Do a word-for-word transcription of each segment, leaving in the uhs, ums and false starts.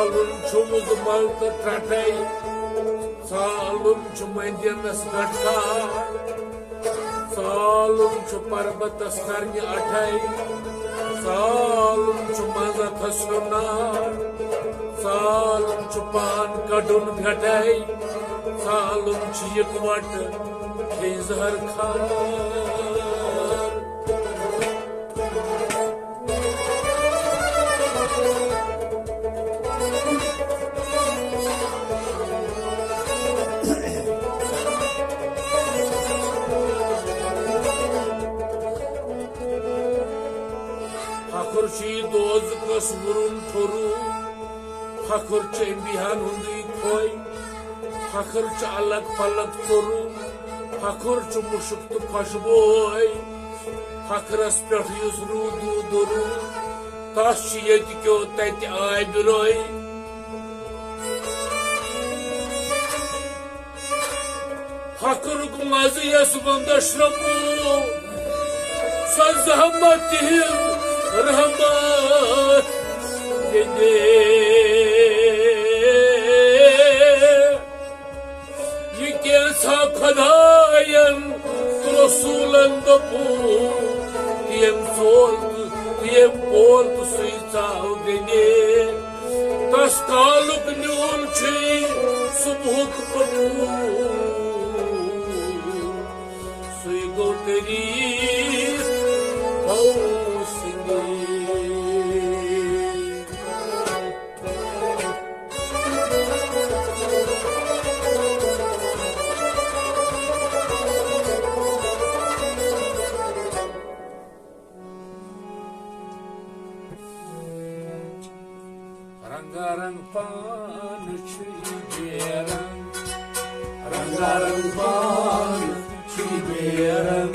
ژالُن چھُ وُزمل تہٕ ٹرٛٹے، ژالُن چھُ مندینس گٹکار، ژالُن چھُ پربتس کرنہِ اٹھے، ژالُن چھُ منزتھس سرٛنار، ژالُن چھُ پان کڈُن گٹے، ژالُن چھُ یکوٹہٕ کھے زہر کھار۔ فخر چھُ یہِ دوزکس وُرُن ٹھوٚرُن، فخر چھُ انبیاہن ہُنٛدُے کھوے، فخر چھُ الگ پلگ ژوٚرُن، فخر چھُ مُشُک تہٕ خۄشبوے۔ فخرس پٮ۪ٹھ یُس روٗدوٗ دوٚرُن، تس چھُ ییٚتہِ کیو تتہِ آے بِروے۔ فخرُک مزٕ یس وندس شرٛپو، سۄ زحمت تِہنٛز رحمت ییٚتہِ۔ یہِ کینٛژھا خۄداین تہٕ رسوٗلن دوٚپُن، تٔمۍ ژول تہٕ تٔمۍ پول تہٕ سُے ژاو گٔنڈِتھ۔ تس کالُک نیوٗل چھُے صبحُک پٹھوٗر، سُے گوٚو طریٖق پوسنگی۔ رنگارنگ پان چھُ یہِ بیرنگ، رنگارنگ پان چھُ یہِ بیرنگ،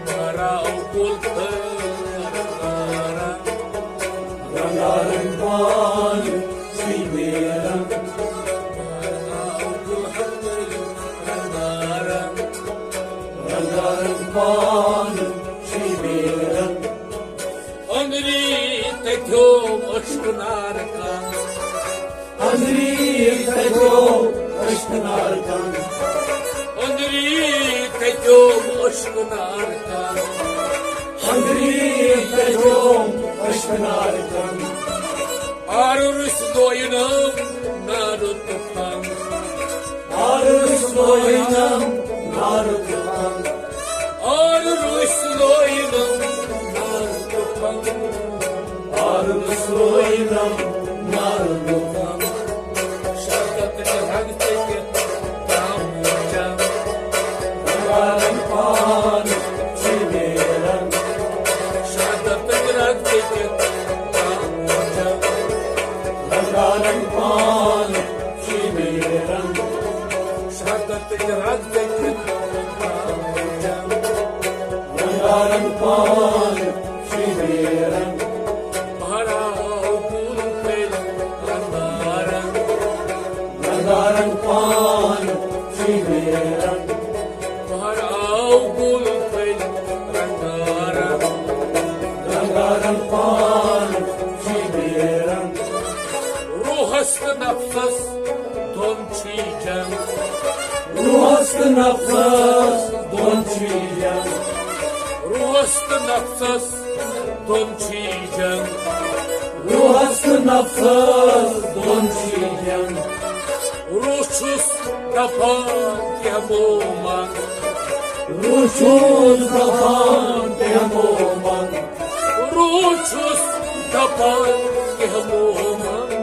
براو کُل تھٲوِتھ رنگارنگ۔ رنگارنگ پان چھُ یہِ بیرنگ، براو کُل تھٲوِتھ رنگارنگ۔ رنگارنگ پان چھُ یہِ بیرنگ۔ أنٛدری تتھیو اشک نار کن۔ أنٛدری تتھیو اشک نار کن۔ أنٛدری تتھیو اشک نار کن۔ أنٛدری تتھیو اشک نار کن۔ آر رُس دوینم نار طوفان۔ آر رُس دوینم نار طوفان۔ آر رُس دوینم نار طوفان۔ آر رُس دوینم نار طوفان۔ شہادت رگ ژٔٹِتھ تام موجم۔ رنگارنگ پان چھُ نیران۔ شہادت رگ ژٔٹِتھ تام موجم۔ رنگارنگ پان چھُ نیران۔ شہادت رگ ژٔٹِتھ تام موجم۔ رنگارنگ پان چھُ نیران۔ بہراو کُل تیٚلہِ رنگارنگ۔ رنگارنگ پان چھُ نیران۔ بہراو کُل تیٚلہِ رنگارنگ۔ رنگارنگ پان چھُ نیران۔ روحس تہٕ نفسس دۄن چھُے جنگ۔ روحس تہٕ نفسس دۄن چھُے جنگ۔ روحس تہٕ نفسس دۄن چھُے جنگ۔ روحس تہٕ نفسس دۄن چھُے جنگ۔ روح چھُس دپان کینٛہہ مومن۔ روح چھُس دپان کینٛہہ مومن۔ روح چھُس دپان کینٛہہ مومن۔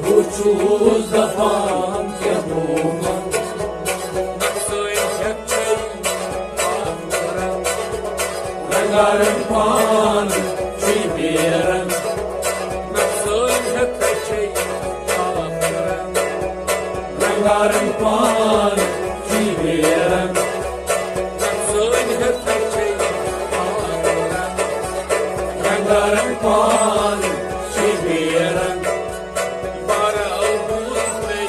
روح چھُس دپان کینٛہہ مومن۔ نفسٲنۍ ہٮ۪تھ چھے پان کران۔ رنگارنگ پان چھُے بیران۔ نفسٲنۍ ہٮ۪تھ چھے پان کران۔ رنگارنگ پان چھُے بیران۔ نفسٲنۍ ہٮ۪تھ چھے پان کران۔ رنگارنگ پان چھُے بیران۔ بارہ اوگوٗل ترٛے۔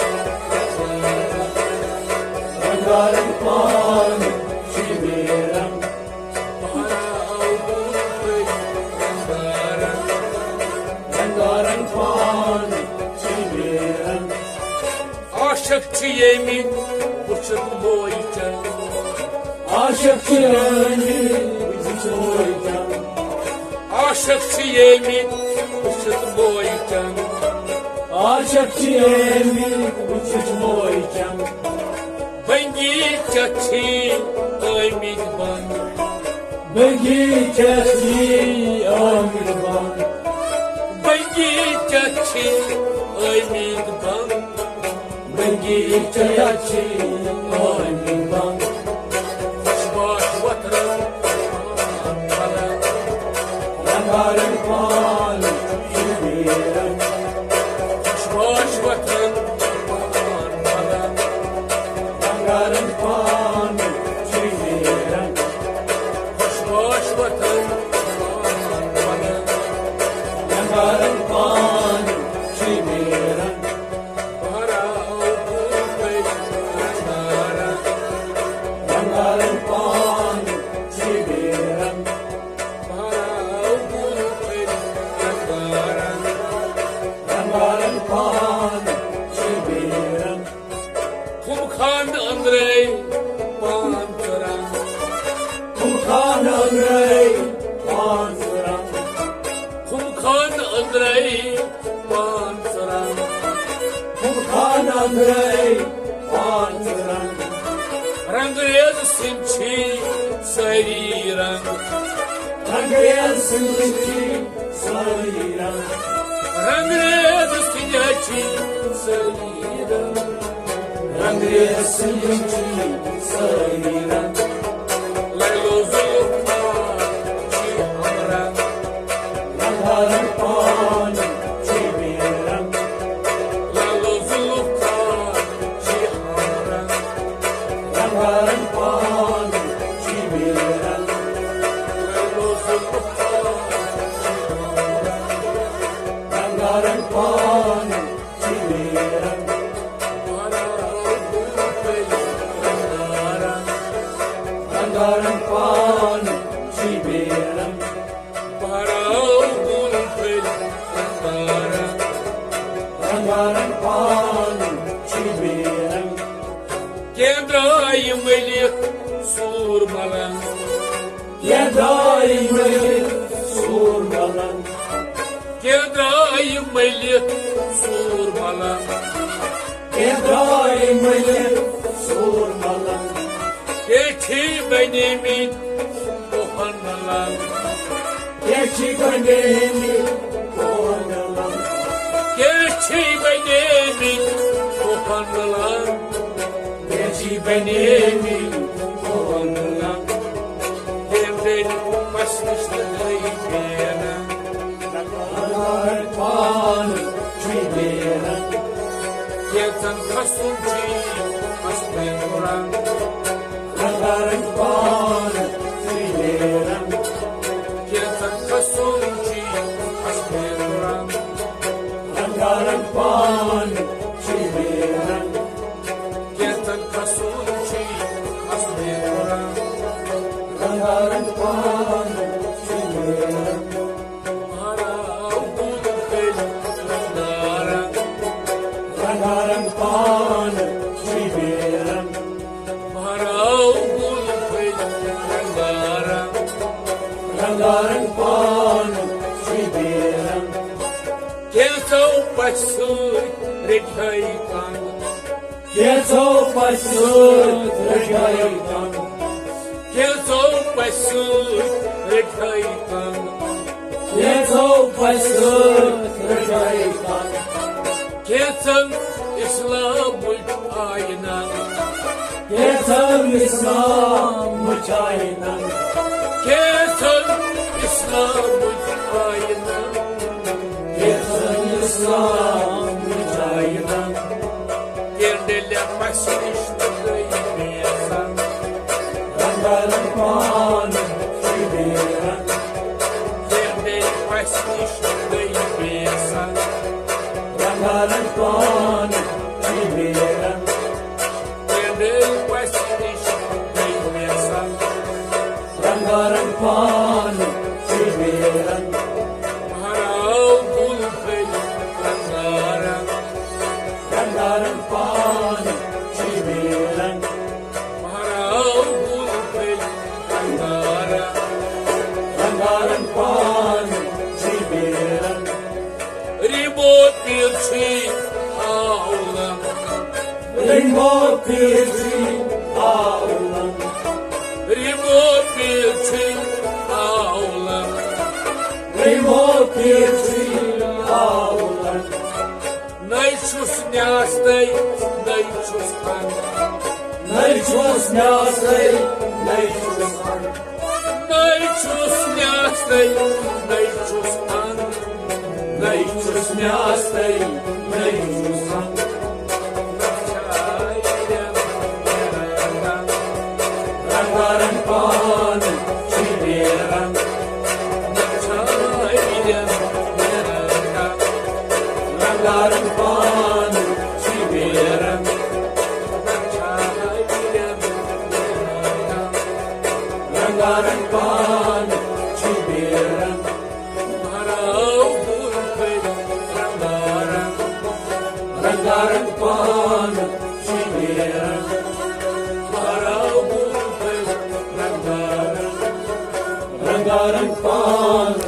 رنگارنگ پان چھُے بیران۔ بارہ اوگوٗل ترٛے۔ رنگارنگ۔ رنگارنگ پان عاشق چھِ ییٚمہِ وٕچھِتھ موے چنٛد۔ عاشق چھِ ییٚمہِ وٕچھِتھ موے چنٛد۔ عاشق چھِ ییٚمہِ وٕچھِتھ موے چنٛد۔ عاشق چھِ ییٚمہِ وٕچھِتھ موے چنٛد۔ بنگی چچھی آمید بند۔ بنگی چچھی آمید بند۔ بنگی چچھی آمید بند۔ بنگی چچھی آمید بند۔ خوش باش وطن، رنگارنگ پان، خوش باش وطن، رنگارنگ پان، خوش باش وطن، رنگارنگ پان، رنگارنگ پان، رنگارنگ پان، خُم خانہٕ أنٛدرَے پان ژَران۔ خُم خانہٕ أنٛدرَے پان ژَران۔ خُم خانہٕ أنٛدرَے پان ژَران۔ خُم خانہٕ أنٛدرَے پان ژَران۔ رنٛگریز سٕنٛدۍ چھِ سٲری رنٛگ۔ رنٛگریز سٕنٛدۍ چھِ سٲری رنٛگ۔ رنٛگریز سٕنٛدۍ چھِ سٲری رنٛگ۔ رنٛگریز سٕنٛدۍ چھِ سٲری رنٛگ۔ لیلو ذوالفقار چھِ ہمرنٛگ۔ رنٛگارنٛگ پان چھِ بے رنٛگ۔ لیلو ذوالفقار چھِ ہمرنٛگ۔ رنٛگارنٛگ پان چھِ بے رنٛگ۔ لیلو ذوالفقار چھِ ہمرنٛگ۔ رنٛگارنٛگ پان چھِ بے رنٛگ۔ رنٛگارنٛگ پان چھِ بے رنٛگ۔ رنٛگارنٛگ پان چھِ بے رنٛگ۔ کینٛہہ درٛاے مٔلِتھ سوٗر ملان۔ کینٛہہ درٛاے مٔلِتھ سوٗر ملان۔ کینٛہہ درٛاے مٔلِتھ سوٗر ملان۔ کینٛہہ درٛاے مٔلِتھ سوٗر ملان۔ کینٛہہ چھِ بنیمٕتۍ کوہن ملان۔ کینٛہہ چھِ بنیمٕتۍ کوہن ملان۔ کینٛہہ چھِ بنیمٕتۍ کوہن ملان۔ کینٛہہ چھِ بنیمٕتۍ کوہن ملان۔ کینٛہہ ڈٔلۍ پسنِس تہٕ گٔے بیرن۔ رنٛگارنٛگ پان چھُے بیرن۔ کینٛژن کھسُن چھُے اصلے رنٛگ۔ رنٛگارنٛگ پان چھُے بیرن۔ کینٛژن کھسُن چھُے اصلے رنٛگ۔ رنٛگارنٛگ پان چھُے بیرن۔ کینٛژن کھسُن چھُے اصلے رنٛگ۔ رنٛگارنٛگ پان چھُے بیرن۔ رنٛگارنٛگ پان چھُے بیرن۔ رنٛگارنٛگ پان چھُے بیرن۔ کینٛژو پژھِ سۭتۍ رٔٹۍ ہٲے کنٛگ۔ کینٛژو پژھِ سۭتۍ رٔٹۍ ہٲے کنٛگ۔ کینٛژو پژھِ سۭتۍ رٔٹۍ ہٲے کنٛگ۔ کینٛژو پژھِ سۭتۍ رٔٹۍ ہٲے کنٛگ۔ کینٛژن اسلامٕچ آیہِ ننٛگ۔ کینٛژن اسلامٕچ آیہِ ننٛگ۔ کینٛژن اسلامٕچ آیہِ ننٛگ۔ کینٛژن اسلامٕچ آیہِ ننٛگ۔ کینٛہہ ڈٔلۍ پژھِ نِش تہٕ گٔے بے رنٛگ۔ رنٛگارنٛگ پان چھُے بے رنٛگ۔ کینٛہہ ڈٔلۍ پژھِ نِش تہٕ گٔے بے رنٛگ۔ رنٛگارنٛگ پان چھُے بے رنٛگ۔ کینٛہہ ڈٔلۍ پژھِ نِش تہٕ گٔے بے رنٛگ۔ رنٛگارنٛگ پان چھُے بے رنٛگ۔ مہراو گُل پھٔلۍ رنٛگارنٛگ۔ رنٛگارنٛگ پان رِمو پیٖر چھُے آولَن۔ رِمو پیٖر چھُے آولَن۔ رِمو پیٖر چھُے آولَن۔ رِمو پیٖر چھُے آولَن۔ نَے چھُس نیاستَے، نَے چھُس اَن۔ نَے چھُس نیاستَے، نَے چھُس اَن۔ نَے چھُس نیاستَے، نَے چھُس اَن۔ نَے چھُس نیاستَے، نَے چھُس اَن۔ رنگارنگ پان چھُ نیران۔ رنگارنگ پان چھُ نیران۔ رنگارنگ پان چھُ نیران۔ رنگارنگ پان چھُ نیران۔ رنگارنگ پان